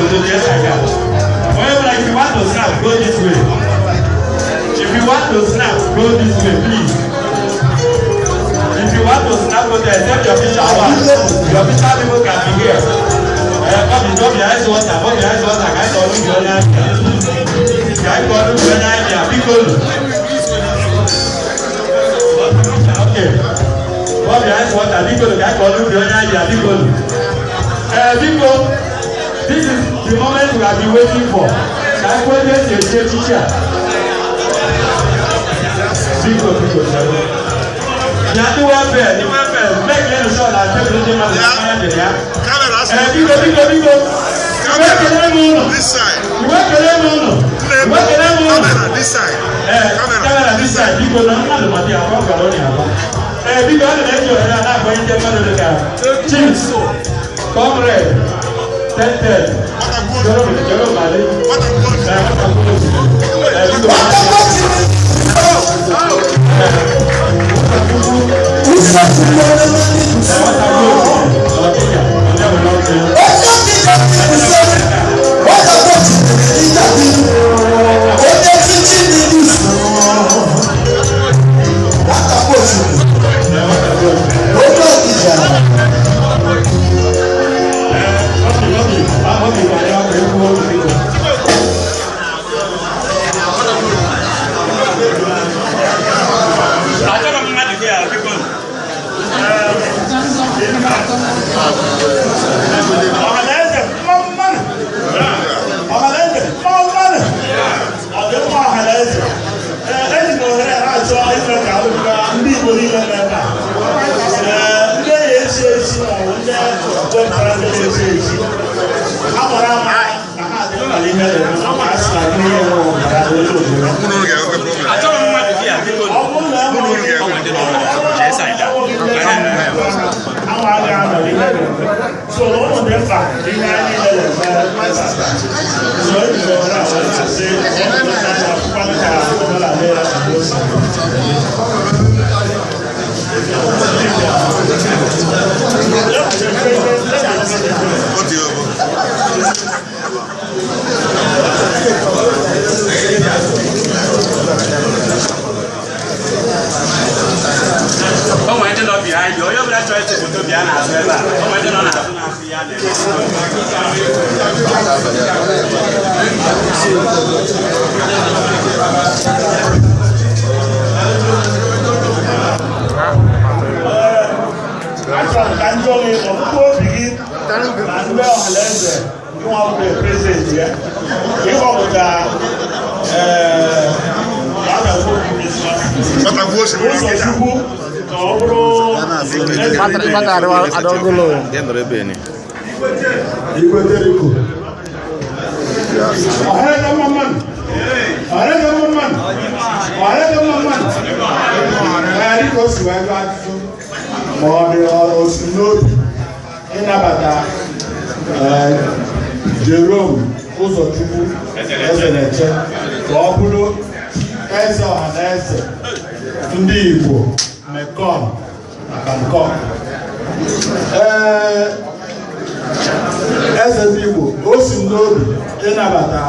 foto jee side a. Onye ọbụla, if you want to snap, go this way. If you want to snap, go this way, please. If you want to snap, go there. Except your official one. Your official people can be here. Bobby, Bobby, ice water, Bobby, ice water. Ka anyị kọrọ ubi onye ahịa. Ka anyị kọrọ ubi onye ahịa, biko nụ. Okay. Bobby, ice water, biko nụ, ka anyị kọrọ ubi onye ahịa, biko nụ. Biko, this is the moment we have been waiting for. Ka anyị kwuo ebe esi echi echichi a. Biko, biko, chere. Ya ndị welfare, ndị welfare, make sure na tebụl ndị mmadụ na mmanya dị ya. Camera. Biko, biko, biko. Iwe ekele m ụnụ. This side. Iwe ekele m ụnụ. Iwe ekele m ụnụ. Camera this side. Ee, camera this side, biko, na mmadụ ma dị akwa gwara onye agwa. Ee, biko, a na-eji ohere a na-akwanyite mmadụ dị ka Chiefs, Comrade, Tete, Jerome, Jerome Ali. Ee, nwata kwuru. Ee, biko. Ee, nwata kwuru. Ọkịka, onye nwere ọkụ. Ee, nwata kwuru. Obi, obi, obi, gbara ọkụ ekwu okwu, biko. Achọrọ m mmadụ gị a, biko. Ọhaneze, mma mmanụ! Ọhaneze, mma mmanụ! Ọ dị mma, ọhaneze. Ee, eji m ohere a na-achọ ime ka alụmdi ndị Igbo niile nọ ebe a. Ee, ndị enyi echi echi maọbụ ndị wepụtara ndị na-echi echi. A mara ama na ha dị mkpa n'ihe na-eme maka a sị na gị ihe nwere ọbara onye obodo. Mụ na unu ga-enwe problem. Achọrọ m mmadụ gị a, biko. Ọ bụrụ na Mụ na unu ga-enwe Jee side a. Anwa agaghị anọ n'ihe na-eme. So na ụmụ dị mkpa ihe anyị niile na-eme ebe a. So eji m ohere a wee na-asị akwụkwọ ka omenala ya si o si. Ọ dị obo. O nwere ndị nọ behind you. Onye ọbụla chọrọ ise foto bịa n'azụ ebe a. O nwere ndị nọ n'azụ na-asị ya na-eme. Achọrọ m ka m jụọ gị ọkpụkpọ obi gị na ndị ọhaneze nke nwa bụ president ya ịhọpụta Nwata osimiri ọkịja. Ụzọchukwu ka ọ bụrụ Igwe Jericho. Ọhaneze, mma mmanụ! Ọhaneze, mma mmanụ! Ọhaneze, mma mmanụ! Ee, dịka o si wee jụọ ajụjụ ma ọ dị osi n'obi ịnabata Jerome Ụzọchukwu Ezeneche ka ọ bụrụ eze ọha na eze ndị Igbo Mekong na Bangkok. Ee, eze ndị Igbo, o si m n'obi ịnabata.